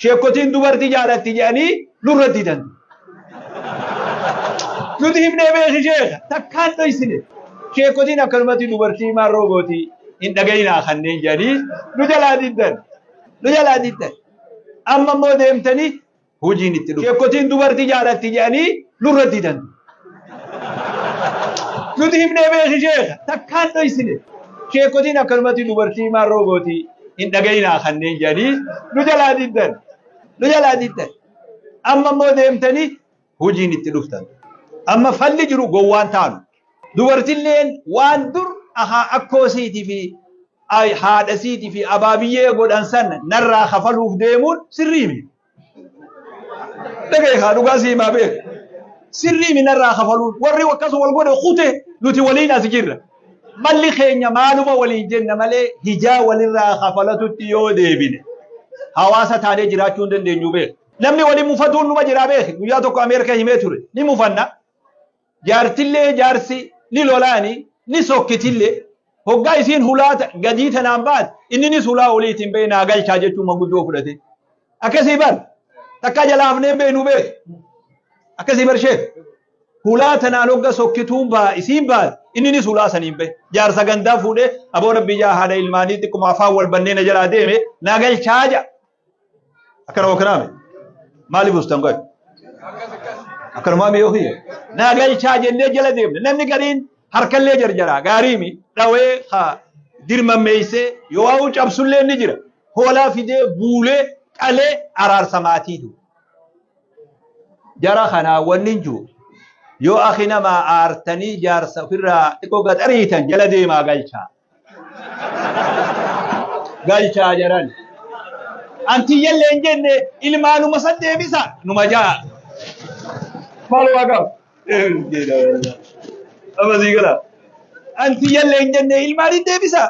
Sheekkotiin dubartii jaalatti jedhanii nurra didan. Nuti himnee beeki sheeka takkaan dhoysine. Sheekkotiin akkanumatti dubartii maarroo gooti hin dhagayinaa kanneen jedhanii nu jalaa diddan. Nu jalaa diddan. Amma immoo deemtanii hojiin itti dhufu. Sheekkotiin dubartii jaalatti jedhanii nurra didan. Nuti himnee beeki sheeka takkaan dhoysine. Sheekkotiin akkanumatti dubartii maarroo gooti hin dhagayinaa kanneen jedhanii nu jalaa diddan. Nu jalaa diddan. Amma immoo deemtanii hojiin itti dhuftan. Amma falli jiru gowwaan taanu. Dubartilleen waan dur ahaa akkoo siitii fi haadha siitii fi abaabiyyee godhan san narraa kafaluuf deemuun sirrii miti. Dhagaye kaa dhugaa si himaa beeku. Sirrii mi narraa kafaluun warri akkas wal godhe kute nuti waliin as jirra. Malli keenya maaluma waliin jenna malee hijaa walirraa kafalatutti yoo deebine hawaasa taanee jiraachuu hin dandeenyu beeku. Namni waliin mufatuun numa jiraa beeki. Guyyaa tokko Ameerikaa himee ture. Ni mufanna. Jaartillee jaarsi ni lolaani ni sokkitillee. Hoggaa isiin hulaa gadii tanaan baate inninis hulaa oliitiin ba'ee naa galchaa jechuun manguddoo fudhate. Akkasii bar takkaa jalaa hafnee beenu beek. Akkasii bar sheek. Hulaa tanaan hogga sokkituun baa isiin baate inninis hulaa saniin ba'e. Jaarsa gandaa fuudhee aboo rabbi ijaa haadha ilmaanii xiqquma afaan wal bannee na jalaa deeme naa galchaa ja'a. Akkana wakanaame. Maaliif ustan qoy? Akkanumaa mi yoo kiyya? Naa galchaa jennee jala deemne. Namni gariin harkallee jarjaraa gaariimi dhawee haa dirmammeessee yoo waa'uu cabsullee ni jira. Hoolaa fidee buulee qalee araarsa maatiitu. Jara kanaa wanni hin jiru. Yoo akhi namaa aartanii jaarsa ofirraa xiqqoo gad ariitan jala deemaa galchaa. Galchaa jaran. Antiyyallee hin jenne ilmaanuma san deebisa numa jaa. Maal waa qaba? Amma sii gala. Antiyyallee hin jenne ilmaan hin deebisa.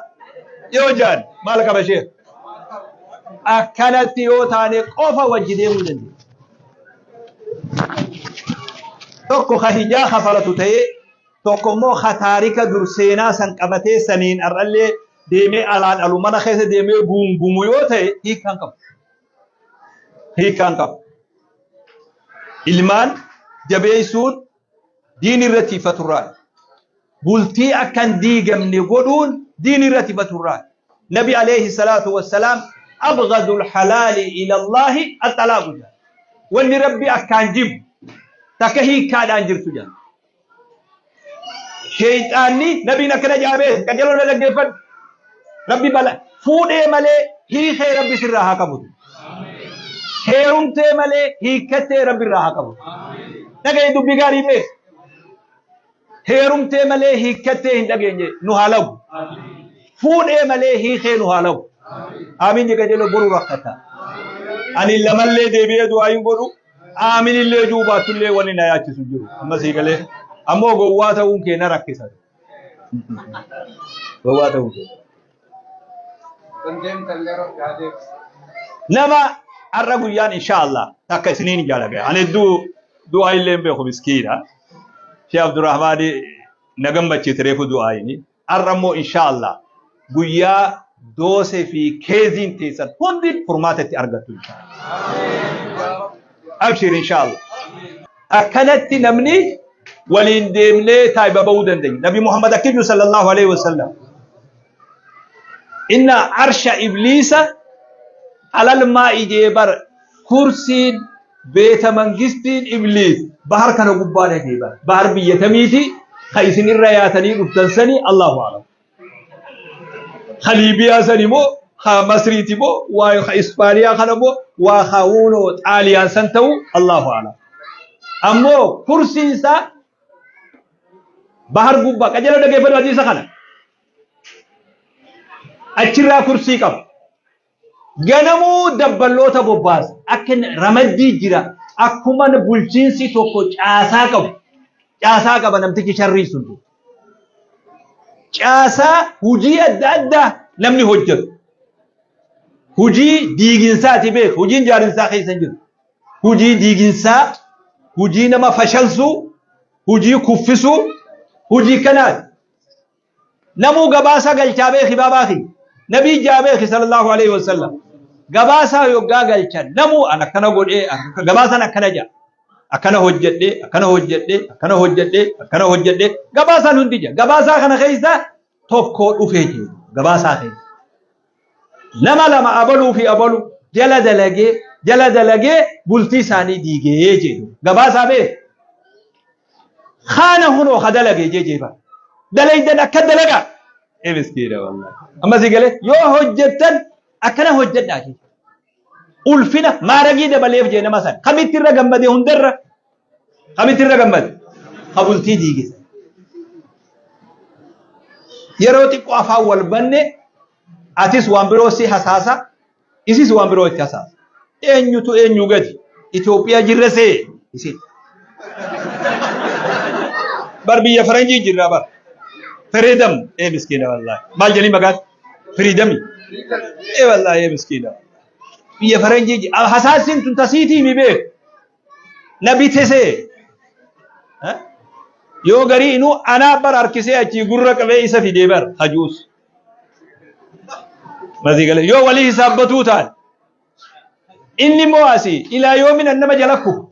Yoo jaan maal qaba ishee? Akkanatti yoo taane qofa wajji deemuu dandeenya. Tokko ka hijaa kafalatu ta'ee Tokko immoo ka taarika dur seenaa san qabatee saniin har'allee deemee alaan alu mana keessa deemee guungumu yoo ta'e hiikkaan qabu. Hiikkaan qabu. Ilmaan jabeessuun diin irratti ifaturraa. Bultii akka hin diigamne godhuun diin irratti ifaturraa. Nabi alayhi salaatu wassalaam abghadul halaali ila Allaahi axalaaqu jedha. Wanni Rabbi akkaan jibbu takka hiikkaadhaan jirtu jedha. Sheeyxaanni nabiin akkana jaabee qajeeloo na dhaggeeffadhu. Rabbi bala fuudhee malee hiikee rabbi sirraa haa qabutu. Heerumtee malee hiikkattee rabbi irraa haa qabutu. Dhaga'i dubbii gaarii beek. Heerumtee malee hiikkattee hin dhageenye nu haa lagu. Fuudhee malee hiikee nu haa lagu. Amiin je qajeeloo boru rakkata. Ani lamallee deebi'ee du'aa hin godhu. Aamin illee juu baattullee wanni na yaachisu jiru. Amma sii galee. Ammoo gowwaa ta'uun kee na rakkisa. Gowwaa ta'uun kee. Nama har'a guyyaan insha Allah takka isiniin jaalladha. Ani hedduu du'aa illee hin beeku miskiina. Sheekh Abdurrahmaan na gammachiise reefu du'aa inni. Har'a immoo insha Allah guyyaa doosee fi keeziin teessan hundi furmaata itti argattu insha Allah. Abshir insha Allah. Akkanatti namni waliin deemnee taayiba ba'uu dandeenya. Nabi Muhammad akki jiru sallallahu alaihi wasallam. Inna arsha ibliisa alal maa'i jee bar kursiin beeta mangistiin ibliis bahar kana gubbaadha jee bar bahar biyya tamiiti ka isin irra yaatanii dhuftan sani Allahu a'lam. Ka Liibiyaa sani moo ka Masriiti moo waa ka Ispaaniyaa kana moo waa ka wuunoo Xaaliyaan san ta'u Allahu a'lam. Ammoo kursiin isaa bahar gubbaa qajeeloo dhageeffadhu hadiisa kana. Achirraa kursii qaba. Ganamuu dabballoota bobbaasa. Akka ramaddii jira. Akkuma bulchiinsi tokko caasaa qabu. Caasaa qaba namtichi sharrii sun. Caasaa hojii adda addaa namni hojjetu. Hojii diiginsaati beeku. Hojiin jaarinsaa keessa hin jiru. Hojii diiginsaa, hojii nama fashalsuu, hojii kuffisuu, hojii kanaati. Namuu gabaasa galchaa beeki baabaa kiyya. Nabii jaa beeki sallallahu alaihi wasallam. Gabaasaa yoggaa galchan namuu an akkana godhee, gabaasaan akkana jedha. Akkana hojjedhee, akkana hojjedhee, akkana hojjedhee, akkana hojjedhee, gabaasaan hundi jira. Gabaasaa kana keessa tokko dhufee jiru gabaasaa keessa. Nama lama abaluu fi abalu jala dalagee jala dalagee bultii isaanii diigee jedhu. Gabaasaa bee kaana hunoo ka dalagee jee bara. Dalaydan akka dalagaa. Ee miskiina wallahi. Amma si galee yoo hojjettan akkana hojjedhaa jee. Ulfina maaragii dabaleef jee nama san. Kamitti irra gammade hundarra? Kamitti irra gammade? Ka bultii diige san. Yeroo xiqqoo afaan wal banne atis waan biroo si hasaasa, isis waan biroo itti hasaasa. Eenyutu eenyu gadi? Itoophiyaa jirra see isin. Bar biyya faranjii jirra bar. Freedom ee miskiina wallahi. Maal jedhanii maqaan? Freedom. Ee wallahi ee miskiina. Biyya faranjii hasaasiin tun tasiitii mi beeku. Na bitesee. Yoo garii inuu anaa bar harkisee achii gurra qabee isa fidee bar hajuus. Masii galee yoo walii hisaabbatuu ta'an. Inni immoo asii ilaa yoomin nama jala kufu.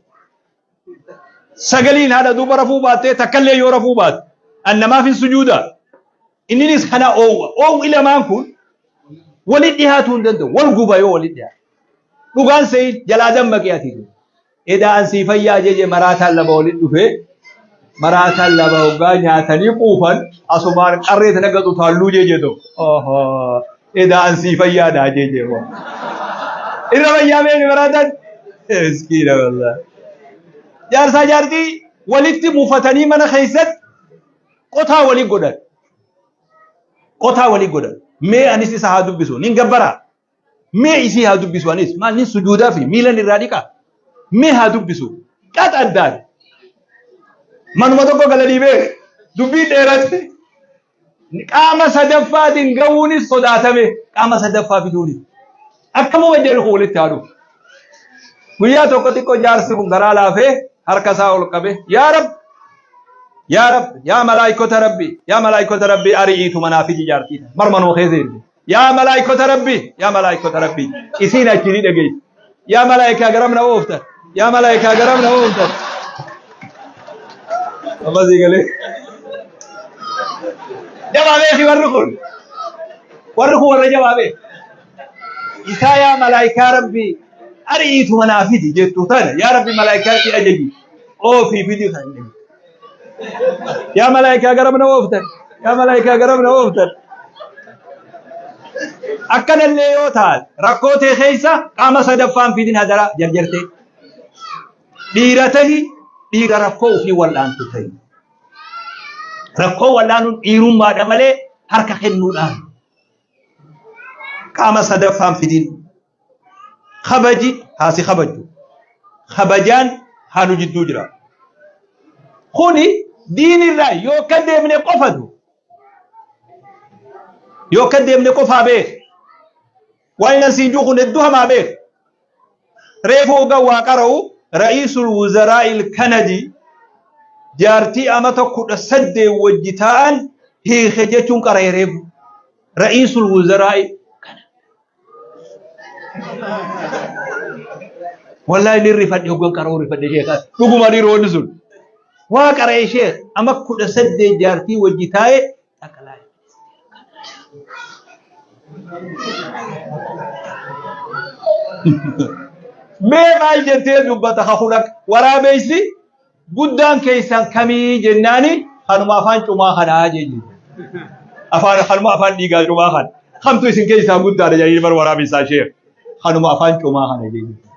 Sagaliin haadha duuba rafuu baattee takkallee yoo rafuu baatte an namaaf hin sujuuda. Inninis kana oowwa. Oowwi lamaan kun walitti dhihaatuu hin danda'u. Wal guba yoo walitti dhihaatu. Dhugaan seeyin jalaa dammaqee ati. Edaa an sii fayyaa jeje maraataan lama walitti dhufee maraataan lama hoggaa nyaatanii quufan asumaan qarree tana gatu taalluu jeje tokko. Edaa an sii fayyaadhaa jeje. Irra fayyaa beeni maraataan. Miskiina wallaahi. Jaarsaa jaartii walitti mufatanii mana keessatti qotaa walii godhan. Qotaa walii godhan. Mee anis isa haa dubbisu. Nin gabbaraa. Mee isii haa dubbisu anis. Maal nin sujuudaa fi miilan irraa dhiqaa. Mee haa dubbisu. Qax addaan. Manuma tokko galanii beek. Dubbiin dheerate. Qaama sadaffaatiin ga'uunis sodaatame. Qaama sadaffaa fiduunis. Akkamuma jedhu kun walitti haa dhufu. Guyyaa tokko xiqqoo jaarsi kun garaa laafee harka isaa ol qabe. Yaa Rabbi! Yaa Rabbi! Yaa malaayikota Rabbi! Yaa malaayikota Rabbi ari'iitu manaa fidi jaartii tana. Marmanuma keessa jirti. Yaa malaayikota Rabbi! Yaa malaayikota Rabbi! Isiin achi ni dhageessi. Yaa malaayikaa garam na ooftan? Yaa malaayikaa garam na ooftan? Amma sii galee. Jabaa beeki warri kun. Warri kun warra jabaa beeki. Isaa yaa malaayikaa Rabbi ari'iitu manaa fidi jettu tana yaa Rabbi malaayikaa itti ajaji oofii fidi kan jedhu. Yaa malaayikaa garam na ooftan? Yaa malaayikaa garam na ooftan? Akkanallee yoo taate rakkoo tee keessa qaama sadaffaan fidin hadaraa jarjartee. Dhiira tahi dhiira rakkoo ofii wal'aantu tahi. Rakkoo wal'aanuun dhiirummaadha malee harka kennuudhaan. Qaama sadaffaan fidin. Kabaji haa si kabajju. Kabajaan haa nu jidduu jira. Kuni diinirraa yoo akka deemne qofatu. Yoo akka deemne qofaa beek. Waan inni siin jiru kun hedduu hamaa beek. Reefu hoggan waa qara'u ra'iisul wuzaraa'il Kanadii jaartii amata 18 wajji taa'an hiike jechuun qara'e reefu. Ra'iisul wuzaraa'i kana. Wallaahi ni rifadhe hoggan qara'u rifadhe sheekaa. Dhuguma dhiironni sun. Waa qara'e sheek ama 18 jaartii wajji taa'e xaqalaa. Mee maal jettee dubbata kakuna waraabeessi guddaan keessan kamii jennaani kanuma afaan cumaa kanaa jechuudha. Afaan kanuma afaan dhiigaa cumaa kana. Kamtu isin keessaa guddaadha jedhanii bar waraabeessaa sheekh. Kanuma afaan cumaa kana jechuudha.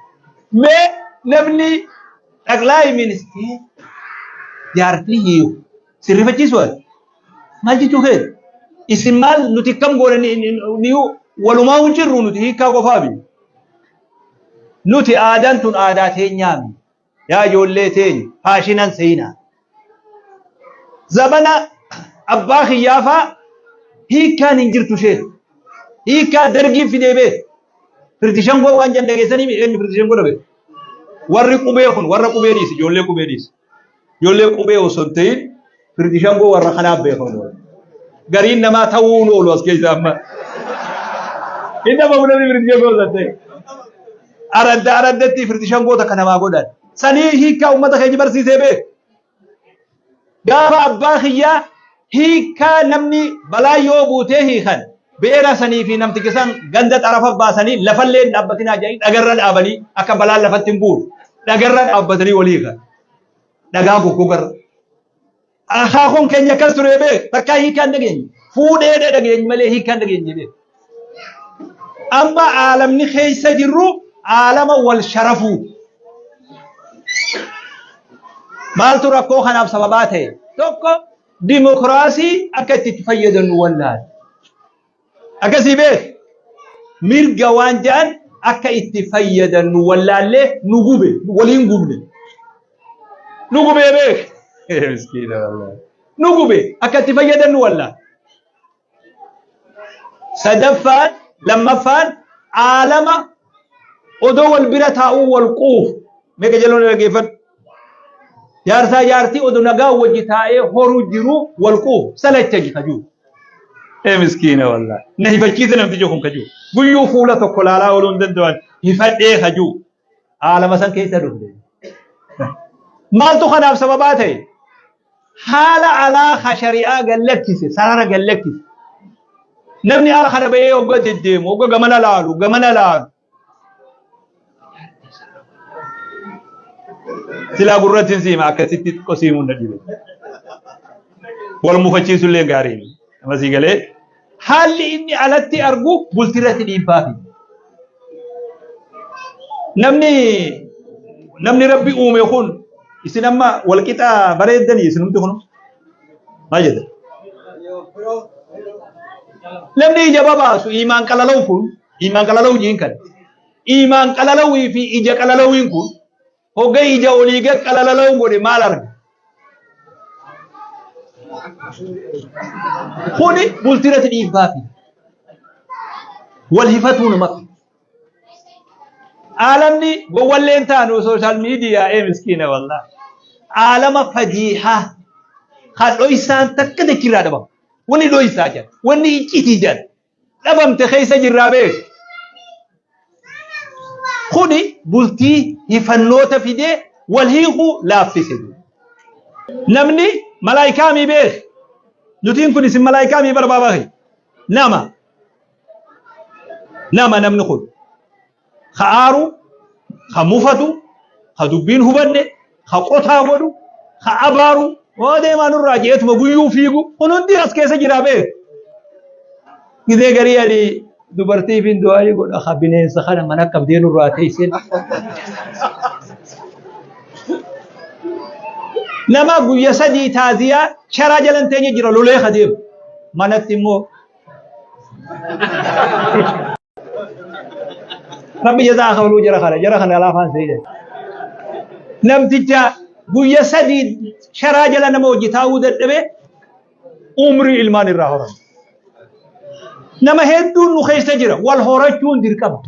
Mee namni xaqlaayi ministeera jaartii hiiku sirrifachiisu ati. Maal jechuu keeti? Isin maal nuti akkam goone ni walumaa hin jirru nuti hiikkaa qofaami. Nuti aadaan tun aadaa teenyaami. Yaa ijoollee teenya faashinan seenaa. Zabana abbaa kiyyaafaa hiikkaan hin jirtu sheekh. Hiikkaa dargiin fidee beek. Firdi shangoo waan jan dhageessanii eenyu firdi shangoo dhabe. Warri qubee kun warra qubee dhiisi ijoollee qubee dhiisi. Ijoollee qubee osoo hin ta'in firdi shangoo warra kanaaf beekamu. Gariin namaa ta'uu hin oolu as keessa amma. Hin dhabamu namni firdi shangoo osoo hin ta'in. Aradda araddatti firdi shangoo takka namaa godhan. Sanii hiikkaa ummata keenya barsiisee beeku. Gaafa abbaa kiyyaa hiikkaa namni balaa yoo buutee hiikan beera sanii fi namticha san ganda xarafa baasanii lafallee hin dhaabbatinaa jedhanii dhagarra dhaabanii akka balaan lafatti hin buune dhagarra dhaabbatanii walii hiikan. Dhagaa goggogarra. Akaakuun keenya akkas ture beek takkaa hiikaa hin dhageenye. Fuudhee dhageenye malee hiikaa hin dhageenye beek. Amma aalamni keessa jirru aalama wal sharafuu. Maaltu rakkoo kanaaf sababaa ta'e? Tokko dimokiraasii akka itti itti fayyadamnu wallaale. Akkasii beek mirga waan jedhan akka itti fayyadannu wallaallee nu gube waliin gubne. Nu gubee beek. Miskiina wallaahi. Nu gube akka itti fayyadannu wallaale. Sadaffaan lammaffaan aalama odoo wal bira taa'uu wal quufu. Meeqa jaloon dhaggeeffadhu. Jaarsaa jaartii odoo nagaa wajji taa'ee horuu jiru wal quufu salacha kajuu. Ee miskiina wallaahi. Na hifachiise namtichi kun kajuu. Guyyuu fuula tokko laalaa ooluu hin danda'an hifadhee kajuu. Aalama san keessa dhufne. Maaltu kanaaf sababaa ta'e? Haala alaa ka shari'aa gallakkise, sarara gallakkise. Namni haala kana bahee hogga deddeemu, hogga gamana laalu, gamana laalu. Silaa gurratti hin siima akkasitti xiqqoo siimuun na dhibe. Wal mufachiisu illee gaarii nama sii galee haalli inni alatti argu bultirratti dhiibbaa fida. Namni namni rabbi uume kun isin amma wal qixa bareeddanii isinumti kun maal jedha? Namni ija babaasu imaan qalalawu kun Iimaan qalalawu jiin kan. Iimaan qalalawii fi ija qalalawiin kun hogga ija olii gad qalalalawu godhe maal arga? Kuni bultirratti dhiibbaa fida. Wal hifatuu nama fida. Aalamni gowwalleen taanu sooshaal miidiyaa ee miskiina wallah. Aalama fadiihaa kan dhoysaan takka dachirraa dhabamu. Wanni dhoysaa jedha. Wanni iccitii jedha. Dhabamte keessa jirraa beek. Kuni bultii hifannoota fidee wal hiikuu laaffise. Namni malaayikaa mii beek. Nutiin kun isin malaayikaa mii barbaabaa nama. Nama namni kun. Ka aaru, ka mufatu, ka dubbiin hubanne, ka qotaa godhu, ka abaaru, waa deemaa nurraa jeetuma guyyuu fiigu kun hundi as keessa jira beek. Gizee garii ani dubartiif hin du'aayii godha ka bineensa kana mana qabdee nurraa teesseen. Nama guyya sadii taaziyaa sharaa jalan teenye jira lolee ka deemu. Manatti immoo Rabbi jazaa kafaluu jara kana jara kana laafaan seeyyan. Namticha guyya sadii sharaa jala nama hojii taa'uu dadhabe umrii ilmaan irraa horan. Nama hedduun nu keessa jira wal horachuun dirqama.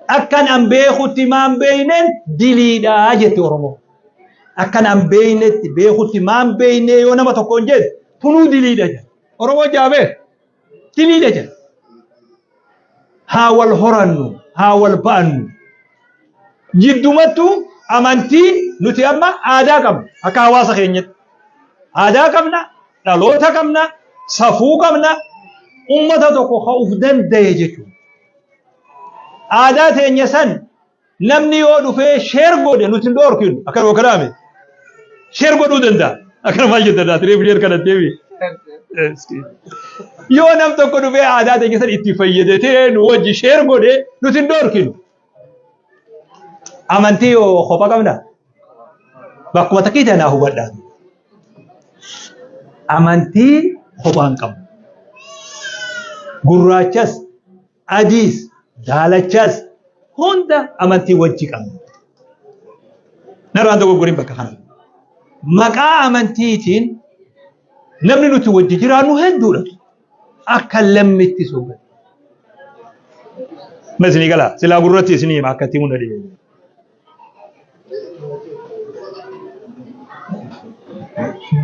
Akkan an beekutti maan beeyneen diliidha jette Oromoo. Akkan an beeynetti beekutti maan beeynee yoo nama tokkoon jedhe tunuu diliidha jedhe. Oromoo jaabee diliidha jedha. Haa wal horannu, haa wal ba'annu. Jiddumattu amantii nuti amma aadaa qabna akka hawaasa keenyatti. Aadaa qabna, dhaloota qabna, safuu qabna, ummata tokko ka uf danda'e jechuudha. Aadaa teenya san Namni yoo dhufee sheer godhe nuti hin dhoorkinu. Akkanuma kanaame. Sheer godhuu danda'a. Akkana maal jettan ati reefu sheer kana deebi. Yoo nam tokko dhufee aadaa teenya san itti fayyadatee nu wajji sheer godhe nuti hin dhoorkinu. Amantii yoo kopha qabna. Bakkuma takkii tanaa hubadhaa. Amantii kophaa hin qabnu. Gurraachas adiis daalachas hunda amantii wajji qabna. Narraan dogoggorin bakka kana. Maqaa amantiitiin namni nuti wajji jiraannu hedduudha. Akka lammitti soba. Ma isinii gala silaa gurratti isinii hima akka itti hunda dhibe.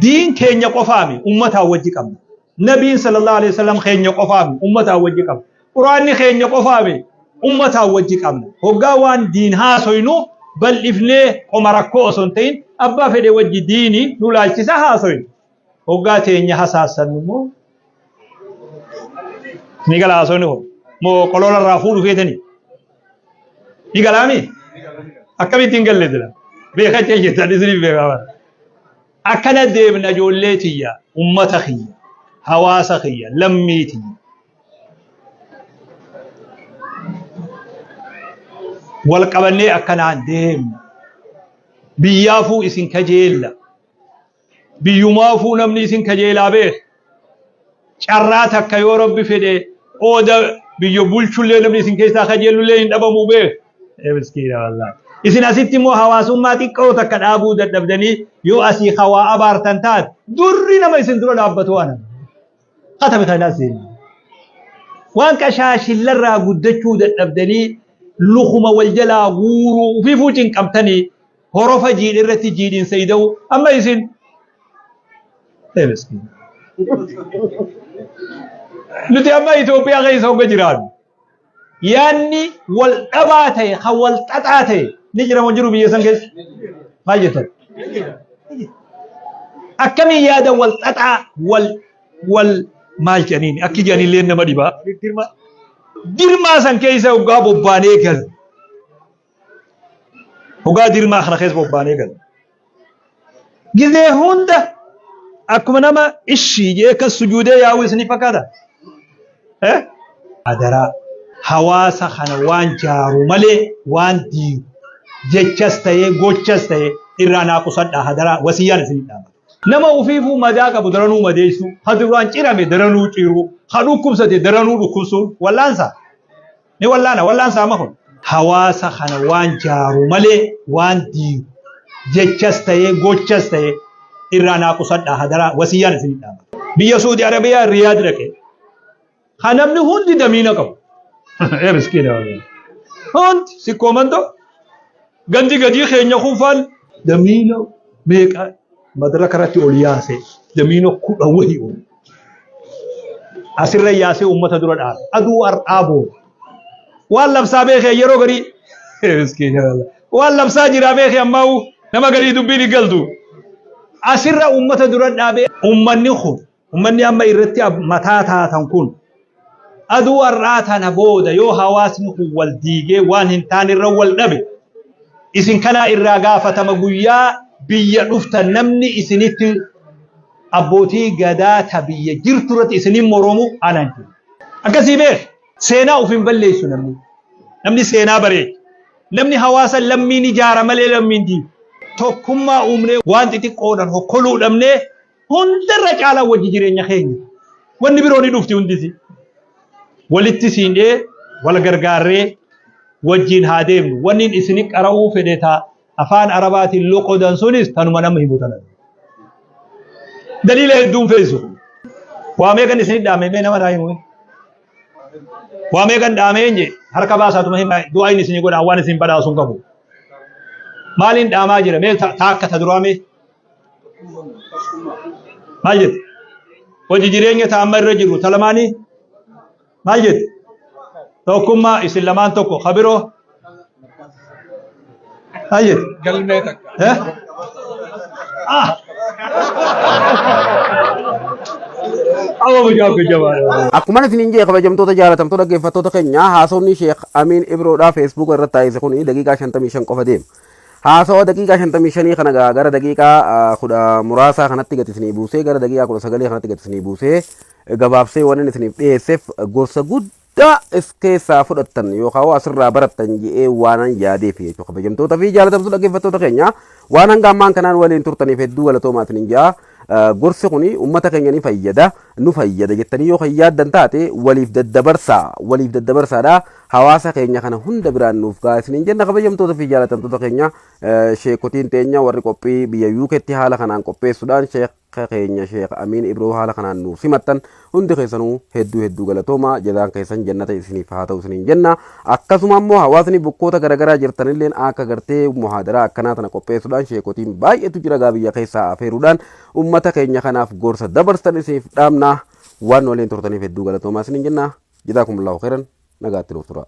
Diin keenya qofaami ummataa wajji qabna. Nabiin sallallahu alaihi wasallam keenya qofaami ummataa wajji qabna. Quraanni keenya qofaami Ummataan wajji qabna. Hoggaa waan diin haasoynu bal'ifnee qoma rakkoo osoo hin ta'in abbaa fedhe wajji diini nu laalchisa haasoyna. Hoggaa teenya hasaassannu immoo ni gala haasoyni kun. Moo qolola irraa fuudhu feetanii? Ni galaami? Akkamitti hin galle jira? Beekachee jettan isiniif beekaa. Akkana deemna ijoollee tiyya, ummata kiyya, hawaasa kiyya, lammii tiyya. Wal qabannee akkanaan deemna. Biyyaafuu isin kajeella. Biyyumaafuu namni isin kajeelaa beeka. Carraa takka yoo Rabbi fedhe qooda biyya bulchullee namni isin keessaa kajeellullee hin dhabamuu beeka. Ee miskiina wallaahi. Isin asitti immoo hawaasummaa xiqqoo takka dhaabuu dadhabdanii yoo asii hawaa abaartan taate durri nama isin dura dhaabbatu ana. Katame kana seeni. Waan qashaashillarraa guddachuu dadhabdanii lukuma wal jalaa guuruu ufiifuu cinqamtanii horofa jiidhe irratti jiidhinsa ida'uu amma isin ee miskiina. Nuti amma Itoophiyaa keessa hogga jiraannu yaanni wal dhabaa ta'e kan wal xaxaa ta'e ni jira moo jiru biyya san keessa? Maal jettan? Akkamiin yaada wal xaxaa wal wal maal jedhaniin akki jedhanillee nama dhibaa. Dirmaa san keessa hoggaa bobbaanee galu. Hoggaa dirmaa kana keessa bobbaanee galu. Gizee hunda akkuma nama ishii jee akka sujuudee yaa'u isinii fakkaata. Eh? Adaraa hawaasa kana waan jaaru malee waan diigu jechas ta'ee gochas ta'ee irraa naa qusadhaa hadaraa wasiyyaan isinii dhaama. Nama ofiifuu madaa qabu daranuu madeessuu, ha duraan cirame daranuu ciruu, ha dhukkubsate daranuu dhukkubsuun wallaansa. Ni wallaana wallaansa amma kun. Hawaasa kana waan jaaru malee waan diigu jechas ta'ee gochas ta'ee irraa naa qusadhaa hadaraa wasiyyaan isinii dhaama. Biyya Suudi Arabiyaa Riyaad dhaqe. Ka namni hundi damiina qabu. Ee miskiina wallahi. Hundi sikkoo mandoo gandi gadii keenya kun faan damiina meeqa madaraka irratti ol yaase damiina 10 wahii ol. Asirra yaasee uummata dura dhaabe. Aduu har'aa booda. Waan labsaa beekee yeroo garii miskiina wallahi. Waan labsaa jiraa beekee ammaa'u nama garii dubbiin hin galtu. Asirra uummata dura dhaabee uummanni kun uummanni amma irratti mataa taatan kun aduu har'aa tana booda yoo hawaasni kun wal diigee waan hin taane irra wal dhabe isin kanaa irraa gaafatama guyyaa biyya dhuftan namni isinitti abbootii gadaa ta biyya jirtu irratti isinin moromu anaan jiru. Akkasii beek seenaa of hin balleessu namni. Namni seenaa bareecha. Namni hawaasa lammiin ijaara malee lammiin diigu. Tokkummaa uumnee waan xixiqqoodhaan hokkoluu dhabnee hundarra caalaa wajji jireenya keenya. Wanni biroo ni dhufti hundisi. Walitti siindhee wal gargaarree wajjiin haa deemnu. Wanni isini qara'uu fedhe taa afaan arabaatiin loqodan sunis tanuma nama himu tana. Daliila hedduun feesu. Waa meeqan isin dhaame mee nama naa himu. Waa meeqan dhaamee hin jee harka baasaatuma hima du'aa inni isinii godhaan waan isin badhaasu hin qabu. Maaliin dhaamaa jira mee taakka ta duraa mee maal jette? Hojii jireenya ta amma irra jiru ta lamaanii maal jette? Tokkummaa isin lamaan tokko ka biroo maal jette? Galmee takka. Eh? Ah! Amma mucaa kun jabaadha. Akkuma isiniin jee kabajamtoota jaalatamtoota dhaggeeffattoota keenya haasawni Sheekh Amiin Ibroodhaa Feesbuuka irratti taasise kun daqiiqaa 55 qofa deema. Haasawa daqiiqaa 55 kana gaa gara daqiiqaa kudha muraasaa kanatti gadi isinii buusee gara daqiiqaa 19 kanatti gadi isinii buusee gabaabsee waan inni isiniif dhiyeesseef gorsa guddaa is keessaa fudhattan yookaan asirraa barattan je'ee waanan yaadeef jechuudha. Kabajamtoota fi jaalatamtoota dhaggeeffattoota keenya waan hanga ammaan kanaan waliin turtaniif hedduu galatoomaa isiniin ja'a. Gorsi kuni ummata keenya ni fayyada, nu fayyada jettanii yoo kan yaaddan taate waliif daddabarsaa, waliif daddabarsaadha. Hawaasa keenya kana hunda biraan nuuf gahaa isiniin jenna kabajamtoota fi jaalatamtoota keenya sheekotiin teenya warri qophii biyya UKtti haala kanaan qopheessuudhaan sheekha keenya Sheekh Amiin Ibroo haala kanaan nuuf simattan hundi keessanuu hedduu hedduu galatooma jazaan keessan jannata isiniif haa ta'u isiniin jenna akkasuma immoo hawaasni bukkoota garagaraa jirtanilleen akka gartee muhaadaraa akkanaa tana qopheessuudhaan sheekotiin baay'eetu jira gaa biyya keessaa afeeruudhaan ummata keenya kanaaf gorsa dabarstan isiniif dhaamna waan waliin turtaniif hedduu galatoomaa isiniin jenna jazaakumullahu khairan nagaatti nuuf turaa.